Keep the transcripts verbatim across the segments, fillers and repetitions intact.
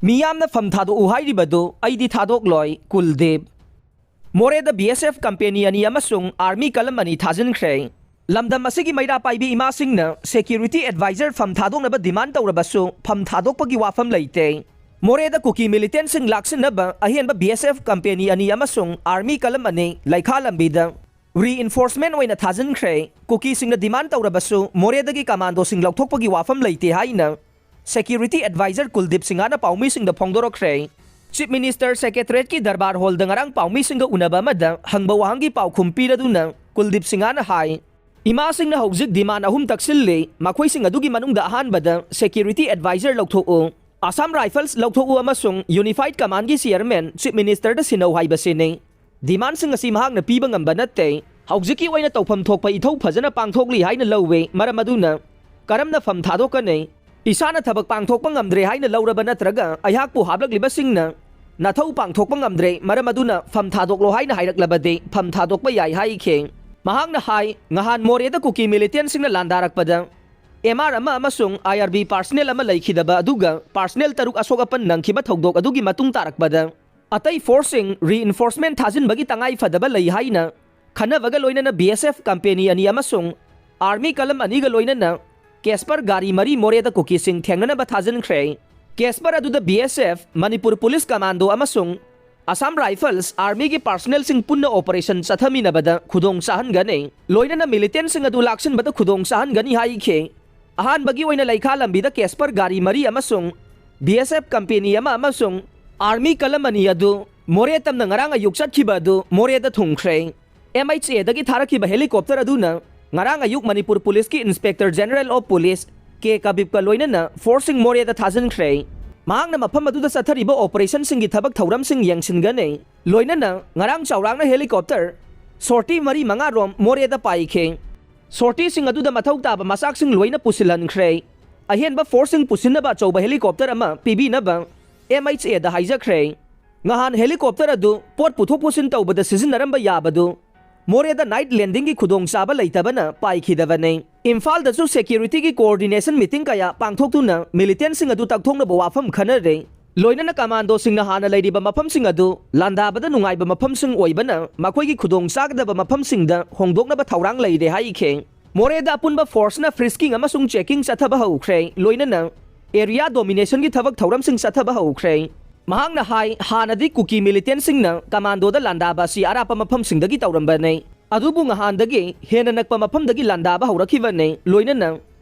ꯃꯤꯌꯥꯝꯅ ꯐꯝ ꯊꯥꯗꯣꯛꯎ ꯍꯥꯏꯔꯤꯕꯗꯨ ꯑꯩꯗꯤ ꯊꯥꯗꯣꯛꯂꯣꯏ, ꯀꯨꯜꯗꯤꯞ꯫ ꯃꯣꯔꯦꯗ ꯕꯤ ꯑꯦꯁ ꯑꯦꯐ ꯀꯝꯄꯦꯅꯤ ꯑꯅꯤ ꯑꯃꯁꯨꯡ ꯑꯥꯔꯃꯤ ꯀꯂꯝ ꯑꯅꯤ ꯊꯥꯖꯤꯟꯈ꯭ꯔꯦ꯫ ꯂꯝꯗꯝ ꯑꯁꯤꯒꯤ ꯃꯩꯔꯥ ꯄꯥꯏꯕꯤ ꯏꯃꯥꯁꯤꯡꯅ ꯁꯦꯀ꯭ꯌꯨꯔꯤꯇꯤ ꯑꯦꯗꯚꯥꯏꯖꯔ ꯐꯝ ꯊꯥꯗꯣꯛꯅꯕ ꯗꯤꯃꯥꯟ ꯇꯧꯔꯕꯁꯨ ꯐꯝ ꯊꯥꯗꯣꯛꯄꯒꯤ ꯋꯥꯐꯝ ꯂꯩꯇꯦ꯫ ꯃꯣꯔꯦꯗ ꯀꯨꯀꯤ ꯃꯤꯂꯤꯇꯦꯟꯁꯤꯡ ꯂꯥꯛꯁꯤꯟꯅꯕ ꯑꯍꯦꯟꯕ ꯕꯤ ꯑꯦꯁ ꯑꯦꯐ ꯀꯝꯄꯦꯅꯤ ꯑꯅꯤ ꯑꯃꯁꯨꯡ ꯑꯥꯔꯃꯤ ꯀꯂꯝ ꯑꯅꯤ ꯂꯩꯈꯥ ꯂꯝꯕꯤꯗ ꯔꯤꯏꯟꯐꯣꯔꯁꯃꯦꯟ ꯑꯣꯏꯅ ꯊꯥꯖꯤꯟꯈ꯭ꯔꯦ꯫ ꯀꯨꯀꯤꯁꯤꯡꯅ ꯗꯤꯃꯥꯟ ꯇꯧꯔꯕꯁꯨ ꯃꯣꯔꯦꯗꯒꯤ ꯀꯃꯥꯟꯗꯣꯁꯤꯡ ꯂꯧꯊꯣꯛꯄꯒꯤ ꯋꯥꯐꯝ ꯂꯩꯇꯦ ꯍꯥꯏꯅ ꯁꯦꯀ꯭ꯌꯨꯔꯤꯇꯤ ꯑꯦꯗꯚꯥꯏꯖꯔ ꯀꯨꯜꯗꯤꯞ ꯁꯤꯡꯍꯅ ꯄꯥꯎꯃꯤꯁꯤꯡꯗ ꯐꯣꯡꯗꯣꯔꯛꯈ꯭ꯔꯦ꯫ ꯆꯤꯐ ꯃꯤꯅꯤꯁꯇꯔ ꯁꯦꯀ꯭ꯔꯦꯇꯔꯤꯌꯦꯠꯀꯤ ꯗꯔꯕꯥꯔ ꯍꯣꯜꯗ ꯉꯔꯥꯡ ꯄꯥꯎꯃꯤꯁꯤꯡꯒ ꯎꯅꯕ ꯑꯃꯗ ꯍꯪꯕ ꯋꯥꯍꯪꯒꯤ ꯄꯥꯎꯈꯨꯝ ꯄꯤꯔꯗꯨꯅ ꯀꯨꯜꯗꯤꯞ ꯁꯤꯡꯍꯅ ꯍꯥꯏ, ꯏꯃꯥꯁꯤꯡꯅ ꯍꯧꯖꯤꯛ ꯗꯤꯃꯥꯟ ꯑꯍꯨꯝ ꯇꯛꯁꯤꯜꯂꯤ꯫ ꯃꯈꯣꯏꯁꯤꯡ ꯑꯗꯨꯒꯤ ꯃꯅꯨꯡꯗ ꯑꯍꯥꯟꯕꯗ ꯁꯦꯀ꯭ꯌꯨꯔꯤꯇꯤ ꯑꯦꯗꯚꯥꯏꯖꯔ ꯂꯧꯊꯣꯛꯎ, ꯑꯁꯥꯝ ꯔꯥꯏꯐꯜꯁ ꯂꯧꯊꯣꯛꯎ ꯑꯃꯁꯨꯡ ꯌꯨꯅꯤꯐꯥꯏꯗ ꯀꯃꯥꯟꯒꯤ ꯆꯤꯌꯔꯃꯦꯟ ꯆꯤꯐ ꯃꯤꯅꯤꯁꯇꯔꯗ ꯁꯤꯟꯅꯧ ꯍꯥꯏꯕꯁꯤꯅꯤ꯫ ꯗꯤꯃꯥꯟꯁꯤꯡ ꯑꯁꯤ ꯃꯍꯥꯛꯅ ꯄꯤꯕ ꯉꯝꯕ ꯅꯠꯇꯦ꯫ ꯍꯧꯖꯤꯛꯀꯤ ꯑꯣꯏꯅ ꯇꯧꯐꯝ ꯊꯣꯛꯄ ꯏꯊꯧ ꯐꯖꯅ ꯄꯥꯡꯊꯣꯛꯂꯤ ꯍꯥꯏꯅ ꯂꯧꯏ꯫ ꯃꯔꯝ ꯑꯗꯨꯅ ꯀꯔꯝꯅ ꯐꯝ ꯊꯥꯗꯣꯛꯀꯅꯤ? ꯏꯁꯥꯅ ꯊꯕꯛ ꯄꯥꯡꯊꯣꯛꯄ ꯉꯝꯗ꯭ꯔꯦ ꯍꯥꯏꯅ ꯂꯧꯔꯕ ꯅꯠꯇ꯭ꯔꯒ ꯑꯩꯍꯥꯛꯄꯨ ꯍꯥꯞꯂꯛꯂꯤꯕꯁꯤꯡꯅ ꯅꯊꯧ ꯄꯥꯡꯊꯣꯛꯄ ꯉꯝꯗ꯭ꯔꯦ, ꯃꯔꯝ ꯑꯗꯨꯅ ꯐꯝ ꯊꯥꯗꯣꯛꯂꯣ ꯍꯥꯏꯅ ꯍꯥꯏꯔꯛꯂꯕꯗꯤ ꯐꯝ ꯊꯥꯗꯣꯛꯄ ꯌꯥꯏ ꯍꯥꯏꯈꯤ꯫ ꯃꯍꯥꯛꯅ ꯍꯥꯏ, ꯉꯍꯥꯟ ꯃꯣꯔꯦꯗ ꯀꯨꯀꯤ ꯃꯤꯂꯤꯇꯦꯟꯁꯤꯡꯅ ꯂꯥꯟꯗꯥꯔꯛꯄꯗ ꯑꯦꯝ ꯑꯥꯔ ꯑꯃ ꯑꯃꯁꯨꯡ ꯑꯥꯏ ꯑꯥꯔ ꯕꯤ ꯄꯥꯔꯁꯅꯦꯜ ꯑꯃ ꯂꯩꯈꯤꯗꯕ ꯑꯗꯨꯒ ꯄꯥꯔꯁꯅꯦꯜ ꯇꯔꯨꯛ ꯑꯁꯣꯛ ꯑꯄꯟ ꯅꯪꯈꯤꯕ ꯊꯧꯗꯣꯛ ꯑꯗꯨꯒꯤ ꯃꯇꯨꯡ ꯇꯥꯔꯛꯄꯗ ꯑꯇꯩ ꯐꯣꯔꯁꯁꯤꯡ ꯔꯤꯏꯟꯐꯣꯔꯁꯃꯦꯟ ꯊꯥꯖꯤꯟꯕꯒꯤ ꯇꯉꯥꯏ ꯐꯗꯕ ꯂꯩ ꯍꯥꯏꯅ ꯈꯟꯅꯕꯒ ꯂꯣꯏꯅꯅ ꯕꯤ ꯑꯦꯁ ꯑꯦꯐ ꯀꯝꯄꯦꯅꯤ ꯑꯅꯤ ꯑꯃꯁꯨꯡ ꯑꯥꯔꯃꯤ ꯀꯂꯝ ꯑꯅꯤꯒ ꯂꯣꯏꯅꯅ ꯀꯦꯁꯄꯔ ꯒꯥꯔꯤ ꯃꯔꯤ ꯃꯣꯔꯦꯗ ꯀꯨꯀꯤꯁꯤꯡ ꯊꯦꯡꯅꯅꯕ ꯊꯥꯖꯤꯟꯈ꯭ꯔꯦ꯫ ꯀꯦꯁꯄꯔ ꯑꯗꯨꯗ ꯕꯤ ꯑꯦꯁ ꯑꯦꯐ, ꯃꯅꯤꯄꯨꯔ ꯄꯨꯂꯤꯁ ꯀꯃꯥꯟꯗꯣ ꯑꯃꯁꯨꯡ ꯑꯁꯥꯝ ꯔꯥꯏꯐꯜꯁ ꯑꯥꯔꯃꯤꯒꯤ ꯄꯥꯔꯁꯅꯦꯜꯁꯤꯡ ꯄꯨꯟꯅ ꯑꯣꯄꯔꯦꯁꯟ ꯆꯠꯊꯃꯤꯟꯅꯕꯗ ꯈꯨꯗꯣꯡ ꯆꯥꯍꯟꯒꯅꯤ꯫ ꯂꯣꯏꯅꯅ ꯃꯤꯂꯤꯇꯦꯟꯁꯤꯡ ꯑꯗꯨ ꯂꯥꯛꯁꯤꯟꯕꯗ ꯈꯨꯗꯣꯡ ꯆꯥꯍꯟꯒꯅꯤ ꯍꯥꯏꯈꯤ꯫ ꯑꯍꯥꯟꯕꯒꯤ ꯑꯣꯏꯅ ꯂꯩꯈꯥ ꯂꯝꯕꯤꯗ ꯀꯦꯁꯄꯔ ꯒꯥꯔꯤ ꯃꯔꯤ ꯑꯃꯁꯨꯡ ꯕꯤ ꯑꯦꯁ ꯑꯦꯐ ꯀꯝꯄꯦꯅꯤ ꯑꯃ ꯑꯃꯁꯨꯡ ꯑꯥꯔꯃꯤ ꯀꯂꯝ ꯑꯅꯤ ꯑꯗꯨ ꯃꯣꯔꯦ ꯇꯝꯅ ꯉꯔꯥꯡ ꯑꯌꯨꯛ ꯆꯠꯈꯤꯕ ꯑꯗꯨ ꯃꯣꯔꯦꯗ ꯊꯨꯡꯈ꯭ꯔꯦ꯫ ꯑꯦꯝ ꯑꯩꯆ ꯑꯦꯗꯒꯤ ꯊꯥꯔꯛꯈꯤꯕ ꯍꯦꯂꯤꯀꯣꯞꯇꯔ ꯑꯗꯨꯅ ꯉꯔꯥꯡ ꯑꯌꯨꯛ ꯃꯅꯤꯄꯨꯔ ꯄꯨꯂꯤꯁꯀꯤ ꯏꯟꯁꯄꯦꯛꯇꯔ ꯖꯦꯅꯔꯦꯜ ꯑꯣꯐ ꯄꯨꯂꯤꯁ ꯀꯦ ꯀꯕꯤꯕꯀ ꯂꯣꯏꯅꯅ ꯐꯣꯔꯁꯁꯤꯡ ꯃꯣꯔꯦꯗ ꯊꯥꯖꯤꯟꯈ꯭ꯔꯦ꯫ ꯃꯍꯥꯛꯅ ꯃꯐꯝ ꯑꯗꯨꯗ ꯆꯠꯊꯔꯤꯕ ꯑꯣꯄꯔꯦꯁꯟꯁꯤꯡꯒꯤ ꯊꯕꯛ ꯊꯧꯔꯝꯁꯤꯡ ꯌꯦꯡꯁꯤꯟꯒꯅꯤ꯫ ꯂꯣꯏꯅꯅ ꯉꯔꯥꯡ ꯆꯥꯎꯔꯥꯛꯅ ꯍꯦꯂꯤꯀꯣꯞꯇꯔ ꯁꯣꯔꯇꯤ ꯃꯔꯤ ꯃꯉꯥ ꯔꯣꯝ ꯃꯣꯔꯦꯗ ꯄꯥꯏꯈꯤ꯫ ꯁꯣꯔꯇꯤꯁꯤꯡ ꯑꯗꯨꯗ ꯃꯊꯧ ꯇꯥꯕ ꯃꯆꯥꯛꯁꯤꯡ ꯂꯣꯏꯅ ꯄꯨꯁꯤꯜꯍꯟꯈ꯭ꯔꯦ꯫ ꯑꯍꯦꯟꯕ ꯐꯣꯔꯁꯁꯤꯡ ꯄꯨꯁꯤꯟꯅꯕ ꯑꯆꯧꯕ ꯍꯦꯂꯤꯀꯣꯞꯇꯔ ꯑꯃ ꯄꯤꯕꯤꯅꯕ ꯑꯦꯝ ꯑꯩꯆ ꯑꯦꯗ ꯍꯥꯏꯖꯈ꯭ꯔꯦ꯫ ꯉꯍꯥꯟ ꯍꯦꯂꯤꯀꯣꯞꯇꯔ ꯑꯗꯨ ꯄꯣꯠ ꯄꯨꯊꯣꯛ ꯄꯨꯁꯤꯟ ꯇꯧꯕꯗ ꯁꯤꯖꯤꯟꯅꯔꯝꯕ ꯌꯥꯕꯗꯨ ꯃꯣꯔꯦꯗ ꯅꯥꯏꯠ ꯂꯦꯟꯗꯤꯡꯒꯤ ꯈꯨꯗꯣꯡꯆꯥꯕ ꯂꯩꯇꯕꯅ ꯄꯥꯏꯈꯤꯗꯕꯅꯤ꯫ ꯏꯝꯐꯥꯜꯗꯁꯨ ꯁꯦꯀ꯭ꯌꯨꯔꯤꯇꯤꯒꯤ ꯀꯣꯑꯣꯔꯗꯤꯅꯦꯁꯟ ꯃꯤꯇꯤꯡ ꯀꯌꯥ ꯄꯥꯡꯊꯣꯛꯇꯨꯅ ꯃꯤꯂꯤꯇꯦꯟꯁꯤꯡ ꯑꯗꯨ ꯇꯛꯊꯣꯛꯅꯕ ꯋꯥꯐꯝ ꯈꯟꯅꯔꯦ꯫ ꯂꯣꯏꯅꯅ ꯀꯃꯥꯟꯗꯣꯁꯤꯡꯅ ꯍꯥꯟꯅ ꯂꯩꯔꯤꯕ ꯃꯐꯝꯁꯤꯡ ꯑꯗꯨ ꯂꯥꯟꯗꯥꯕꯗ ꯅꯨꯡꯉꯥꯏꯕ ꯃꯐꯝꯁꯤꯡ ꯑꯣꯏꯕꯅ ꯃꯈꯣꯏꯒꯤ ꯈꯨꯗꯣꯡ ꯆꯥꯒꯗꯕ ꯃꯐꯝꯁꯤꯡꯗ ꯍꯣꯡꯗꯣꯛꯅꯕ ꯊꯧꯔꯥꯡ ꯂꯩꯔꯦ ꯍꯥꯏꯈꯤ꯫ ꯃꯣꯔꯦꯗ ꯑꯄꯨꯟꯕ ꯐꯣꯔꯁꯅ ꯐ꯭ꯔꯤꯁꯀꯤꯡ ꯑꯃꯁꯨꯡ ꯆꯦꯀꯤꯡ ꯆꯠꯊꯕ ꯍꯧꯈ꯭ꯔꯦ, ꯂꯣꯏꯅꯅ ꯑꯦꯔꯤꯌꯥ ꯗꯣꯃꯤꯅꯦꯁꯟꯒꯤ ꯊꯕꯛ ꯊꯧꯔꯝꯁꯤꯡ ꯆꯠꯊꯕ ꯍꯧꯈ꯭ꯔꯦ꯫ ꯃꯍꯥꯛꯅ ꯍꯥꯏ, ꯍꯥꯟꯅꯗꯤ ꯀꯨꯀꯤ ꯃꯤꯂꯤꯇꯦꯟꯁꯤꯡꯅ ꯀꯃꯥꯟꯗꯣꯗ ꯂꯥꯟꯗꯥꯕ ꯑꯁꯤ ꯑꯔꯥꯞꯄ ꯃꯐꯝꯁꯤꯡꯗꯒꯤ ꯇꯧꯔꯝꯕꯅꯤ, ꯑꯗꯨꯕꯨ ꯉꯍꯥꯟꯗꯒꯤ ꯍꯦꯟꯅ ꯅꯛꯄ ꯃꯐꯝꯗꯒꯤ ꯂꯥꯟꯗꯥꯕ ꯍꯧꯔꯛꯈꯤꯕꯅꯤ, ꯂꯣꯏꯅꯅ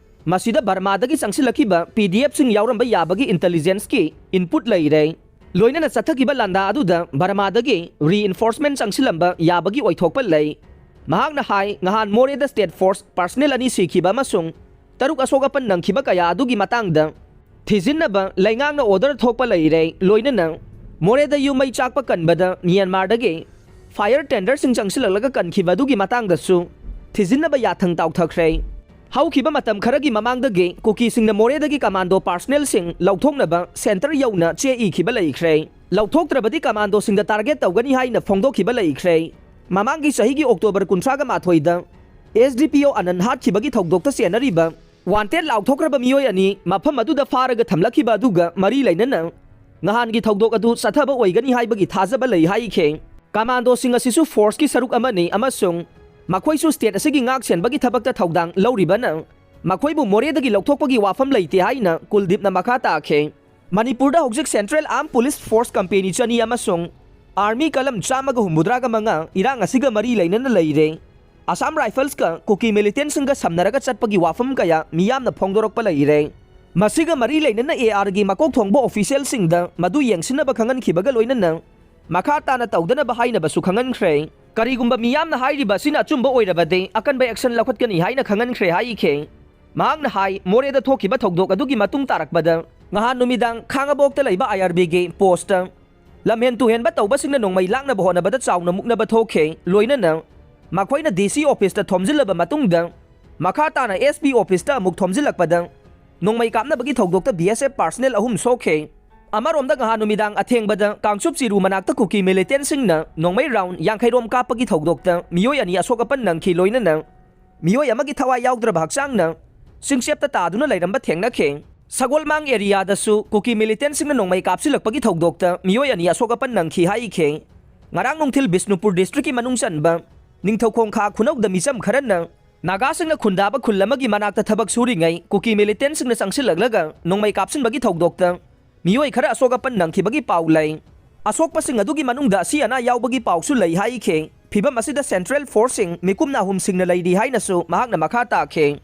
ꯃꯁꯤꯗ ꯕꯔꯃꯥꯗꯒꯤ ꯆꯪꯁꯤꯜꯂꯛꯈꯤꯕ ꯄꯤ ꯗꯤ ꯑꯦꯐꯁꯤꯡ ꯌꯥꯎꯔꯝꯕ ꯌꯥꯕꯒꯤ ꯏꯟꯇꯦꯂꯤꯖꯦꯟꯁꯀꯤ ꯏꯟꯄꯨꯠ ꯂꯩꯔꯦ꯫ ꯂꯣꯏꯅꯅ ꯆꯠꯊꯈꯤꯕ ꯂꯥꯟꯗꯥ ꯑꯗꯨꯗ ꯕꯔꯃꯥꯗꯒꯤ ꯔꯤꯏꯟꯐꯣꯔꯁꯃꯦꯟ ꯆꯪꯁꯤꯜꯂꯝꯕ ꯌꯥꯕꯒꯤ ꯑꯣꯏꯊꯣꯛꯄ ꯂꯩ꯫ ꯃꯍꯥꯛꯅ ꯍꯥꯏ, ꯉꯍꯥꯟ ꯃꯣꯔꯦꯗ ꯁ꯭ꯇꯦꯠ ꯐꯣꯔꯁ ꯄꯥꯔꯁꯅꯦꯜ ꯑꯅꯤ ꯁꯤꯈꯤꯕ ꯑꯃꯁꯨꯡ ꯇꯔꯨꯛ ꯑꯁꯣꯛ ꯑꯄꯟ ꯅꯪꯈꯤꯕ ꯀꯌꯥ ꯑꯗꯨꯒꯤ ꯃꯇꯥꯡꯗ ꯊꯤꯖꯤꯟꯅꯕ ꯂꯩꯉꯥꯛꯅ ꯑꯣꯔꯗꯔ ꯊꯣꯛꯄ ꯂꯩꯔꯦ, ꯂꯣꯏꯅꯅ ꯃꯣꯔꯦꯗ ꯌꯨꯝ ꯃꯩ ꯆꯥꯛꯄ ꯀꯟꯕꯗ ꯃ꯭ꯌꯥꯟꯃꯥꯔꯗꯒꯤ ꯐꯥꯏꯌꯔ ꯇꯦꯟꯗꯔꯁꯤꯡ ꯆꯪꯁꯤꯜꯂꯛꯂꯒ ꯀꯟꯈꯤꯕ ꯑꯗꯨꯒꯤ ꯃꯇꯥꯡꯗꯁꯨ ꯊꯤꯖꯤꯟꯅꯕ ꯌꯥꯊꯪ ꯇꯥꯎꯊꯈ꯭ꯔꯦ꯫ ꯍꯧꯈꯤꯕ ꯃꯇꯝ ꯈꯔꯒꯤ ꯃꯃꯥꯡꯗꯒꯤ ꯀꯨꯀꯤꯁꯤꯡꯅ ꯃꯣꯔꯦꯗꯒꯤ ꯀꯃꯥꯟꯗꯣ ꯄꯥꯔꯁꯅꯦꯜꯁꯤꯡ ꯂꯧꯊꯣꯛꯅꯕ ꯁꯦꯟꯇꯔ ꯌꯧꯅ ꯆꯦ ꯏꯈꯤꯕ ꯂꯩꯈ꯭ꯔꯦ꯫ ꯂꯧꯊꯣꯛꯇ꯭ꯔꯕꯗꯤ ꯀꯃꯥꯟꯗꯣꯁꯤꯡꯗ ꯇꯥꯔꯒꯦꯠ ꯇꯧꯒꯅꯤ ꯍꯥꯏꯅ ꯐꯣꯡꯗꯣꯛꯈꯤꯕ ꯂꯩꯈ꯭ꯔꯦ꯫ ꯃꯃꯥꯡꯒꯤ ꯆꯍꯤꯒꯤ ꯑꯣꯛꯇꯣꯕꯔ ꯀꯨꯟꯊ꯭ꯔꯥꯒ ꯃꯥꯊꯣꯏꯗ ꯑꯦꯁ ꯗꯤ ꯄꯤ ꯑꯣ ꯑꯅꯟ ꯍꯥꯠꯈꯤꯕꯒꯤ ꯊꯧꯗꯣꯛꯇ ꯆꯦꯟꯅꯔꯤꯕ ꯋꯥꯟꯇꯦꯗ ꯂꯥꯎꯊꯣꯛꯈ꯭ꯔꯕ ꯃꯤꯑꯣꯏ ꯑꯅꯤ ꯃꯐꯝ ꯑꯗꯨꯗ ꯐꯥꯔꯒ ꯊꯝꯂꯛꯈꯤꯕ ꯑꯗꯨꯒ ꯃꯔꯤ ꯂꯩꯅꯅ ꯉꯍꯥꯟꯒꯤ ꯊꯧꯗꯣꯛ ꯑꯗꯨ ꯆꯠꯊꯕ ꯑꯣꯏꯒꯅꯤ ꯍꯥꯏꯕꯒꯤ ꯊꯥꯖꯕ ꯂꯩ ꯍꯥꯏꯈꯤ꯫ ꯀꯃꯥꯟꯗꯣꯁꯤꯡ ꯑꯁꯤꯁꯨ ꯐꯣꯔꯁꯀꯤ ꯁꯔꯨꯛ ꯑꯃꯅꯤ ꯑꯃꯁꯨꯡ ꯃꯈꯣꯏꯁꯨ ꯁ꯭ꯇꯦꯠ ꯑꯁꯤꯒꯤ ꯉꯥꯛ ꯁꯦꯟꯕꯒꯤ ꯊꯕꯛꯇ ꯊꯧꯗꯥꯡ ꯂꯧꯔꯤꯕꯅ ꯃꯈꯣꯏꯕꯨ ꯃꯣꯔꯦꯗꯒꯤ ꯂꯧꯊꯣꯛꯄꯒꯤ ꯋꯥꯐꯝ ꯂꯩꯇꯦ ꯍꯥꯏꯅ ꯀꯨꯜꯗꯤꯞꯅ ꯃꯈꯥ ꯇꯥꯈꯤ꯫ ꯃꯅꯤꯄꯨꯔꯗ ꯍꯧꯖꯤꯛ ꯁꯦꯟꯇ꯭ꯔꯦꯜ ꯑꯥꯔꯝ ꯄꯨꯂꯤꯁ ꯐꯣꯔꯁ ꯀꯝꯄꯦꯅꯤ ꯆꯅꯤ ꯑꯃꯁꯨꯡ ꯑꯥꯔꯃꯤ ꯀꯂꯝ ꯆꯥꯝꯃꯒ ꯍꯨꯝꯐꯨꯇꯔꯥꯒ ꯃꯉꯥ ꯏꯔꯥꯡ ꯑꯁꯤꯒ ꯃꯔꯤ ꯂꯩꯅꯅ ꯂꯩꯔꯦ꯫ ꯑꯁꯥꯝ ꯔꯥꯏꯐꯜꯁꯀ ꯀꯨꯀꯤ ꯃꯤꯂꯤꯇꯦꯟꯁꯤꯡꯒ ꯁꯝꯅꯔꯒ ꯆꯠꯄꯒꯤ ꯋꯥꯐꯝ ꯀꯌꯥ ꯃꯤꯌꯥꯝꯅ ꯐꯣꯡꯗꯣꯔꯛꯄ ꯂꯩꯔꯦ꯫ ꯃꯁꯤꯒ ꯃꯔꯤ ꯂꯩꯅꯅ ꯑꯦ ꯑꯥꯔꯒꯤ ꯃꯀꯣꯛ ꯊꯣꯡꯕ ꯑꯣꯐꯤꯁꯤꯌꯦꯜꯁꯤꯡꯗ ꯃꯗꯨ ꯌꯦꯡꯁꯤꯟꯅꯕ ꯈꯪꯍꯟꯈꯤꯕꯒ ꯂꯣꯏꯅꯅ ꯃꯈꯥ ꯇꯥꯅ ꯇꯧꯗꯅꯕ ꯍꯥꯏꯅꯕꯁꯨ ꯈꯪꯍꯟꯈ꯭ꯔꯦ꯫ ꯀꯔꯤꯒꯨꯝꯕ ꯃꯤꯌꯥꯝꯅ ꯍꯥꯏꯔꯤꯕ ꯑꯁꯤꯅ ꯑꯆꯨꯝꯕ ꯑꯣꯏꯔꯕꯗꯤ ꯑꯀꯟꯕ ꯑꯦꯛꯁꯟ ꯂꯧꯈꯠꯀꯅꯤ ꯍꯥꯏꯅ ꯈꯪꯍꯟꯈ꯭ꯔꯦ ꯍꯥꯏꯈꯤ꯫ ꯃꯍꯥꯛꯅ ꯍꯥꯏ, ꯃꯣꯔꯦꯗ ꯊꯣꯛꯈꯤꯕ ꯊꯧꯗꯣꯛ ꯑꯗꯨꯒꯤ ꯃꯇꯨꯡ ꯇꯥꯔꯛꯄꯗ ꯉꯍꯥꯟ ꯅꯨꯃꯤꯗꯥꯡ ꯈꯥꯉꯕꯣꯛꯇ ꯂꯩꯕ ꯑꯥꯏ ꯑꯥꯔ ꯕꯤꯒꯤ ꯄꯣꯁꯇ ꯂꯝꯍꯦꯟ ꯇꯨꯍꯦꯟꯕ ꯇꯧꯕꯁꯤꯡꯅ ꯅꯣꯡꯃꯩ ꯂꯥꯛꯅꯕ ꯍꯣꯠꯅꯕꯗ ꯆꯥꯎꯅ ꯃꯨꯛꯅꯕ ꯊꯣꯛꯈꯤ꯫ ꯂꯣꯏꯅꯅ ꯃꯈꯣꯏꯅ ꯗꯤ ꯁꯤ ꯑꯣꯐꯤꯁꯇ ꯊꯣꯝꯖꯤꯜꯂꯕ ꯃꯇꯨꯡꯗ ꯃꯈꯥ ꯇꯥꯅ ꯑꯦꯁ ꯄꯤ ꯑꯣꯐꯤꯁꯇ ꯑꯃꯨꯛ ꯊꯣꯝꯖꯤꯜꯂꯛꯄꯗ ꯅꯣꯡꯃꯩ ꯀꯥꯞꯅꯕꯒꯤ ꯊꯧꯗꯣꯛꯇ ꯕꯤ ꯑꯦꯁ ꯑꯦꯐ ꯄꯥꯔꯁꯅꯦꯜ ꯑꯍꯨꯝ ꯁꯣꯛꯈꯤ꯫ ꯑꯃꯔꯣꯝꯗ ꯉꯍꯥꯟ ꯅꯨꯃꯤꯗꯥꯡ ꯑꯊꯦꯡꯕꯗ ꯀꯥꯡꯆꯨꯞ ꯆꯤꯔꯨ ꯃꯅꯥꯛꯇ ꯀꯨꯀꯤ ꯃꯤꯂꯤꯇꯦꯟꯁꯤꯡꯅ ꯅꯣꯡꯃꯩ ꯔꯥꯎꯟ ꯌꯥꯡꯈꯩꯔꯣꯝ ꯀꯥꯞꯄꯒꯤ ꯊꯧꯗꯣꯛꯇ ꯃꯤꯑꯣꯏ ꯑꯅꯤ ꯑꯁꯣꯛ ꯑꯄꯟ ꯅꯪꯈꯤ, ꯂꯣꯏꯅꯅ ꯃꯤꯑꯣꯏ ꯑꯃꯒꯤ ꯊꯋꯥꯏ ꯌꯥꯎꯗ꯭ꯔꯕ ꯍꯛꯆꯥꯡꯅ ꯆꯤꯡꯆꯦꯞꯇ ꯇꯥꯗꯨꯅ ꯂꯩꯔꯝꯕ ꯊꯦꯡꯅꯈꯤ꯫ ꯁꯒꯣꯜꯃꯥꯡ ꯑꯦꯔꯤꯌꯥꯗꯁꯨ ꯀꯨꯀꯤ ꯃꯤꯂꯤꯇꯦꯟꯁꯤꯡꯅ ꯅꯣꯡꯃꯩ ꯀꯥꯞꯁꯤꯜꯂꯛꯄꯒꯤ ꯊꯧꯗꯣꯛꯇ ꯃꯤꯑꯣꯏ ꯑꯅꯤ ꯑꯁꯣꯛ ꯑꯄꯟ ꯅꯪꯈꯤ ꯍꯥꯏꯈꯤ꯫ ꯉꯔꯥꯡ ꯅꯨꯡꯊꯤꯜ ꯕꯤꯁꯅꯨꯄꯨꯔ ꯗꯤꯁꯇ꯭ꯔꯤꯛꯀꯤ ꯃꯅꯨꯡ ꯆꯟꯕ ꯅꯤꯡꯊꯧꯈꯣꯡ ꯈꯥ ꯈꯨꯅꯧꯗ ꯃꯤꯆꯝ ꯈꯔꯅ ꯅꯥꯒꯥꯁꯤꯡꯅ ꯈꯨꯟꯗꯥꯕ ꯈꯨꯜ ꯑꯃꯒꯤ ꯃꯅꯥꯛꯇ ꯊꯕꯛ ꯁꯨꯔꯤꯉꯩ ꯀꯨꯀꯤ ꯃꯤꯂꯤꯇꯦꯟꯁꯤꯡꯅ ꯆꯪꯁꯤꯜꯂꯛꯂꯒ ꯅꯣꯡꯃꯩ ꯀꯥꯞꯁꯤꯟꯕꯒꯤ ꯊꯧꯗꯣꯛꯇ ꯃꯤꯑꯣꯏ ꯈꯔ ꯑꯁꯣꯛ ꯑꯄꯟ ꯅꯪꯈꯤꯕꯒꯤ ꯄꯥꯎ ꯂꯩ꯫ ꯑꯁꯣꯛꯄꯁꯤꯡ ꯑꯗꯨꯒꯤ ꯃꯅꯨꯡꯗ ꯑꯁꯤ ꯑꯅꯥ ꯌꯥꯎꯕꯒꯤ ꯄꯥꯎꯁꯨ ꯂꯩ ꯍꯥꯏꯈꯤ꯫ ꯐꯤꯚꯝ ꯑꯁꯤꯗ ꯁꯦꯟꯇ꯭ꯔꯦꯜ ꯐꯣꯔꯁꯁꯤꯡ ꯃꯤꯀꯨꯞꯅ ꯑꯍꯨꯝꯁꯤꯡꯅ ꯂꯩꯔꯤ ꯍꯥꯏꯅꯁꯨ ꯃꯍꯥꯛꯅ ꯃꯈꯥ ꯇꯥꯈꯤ꯫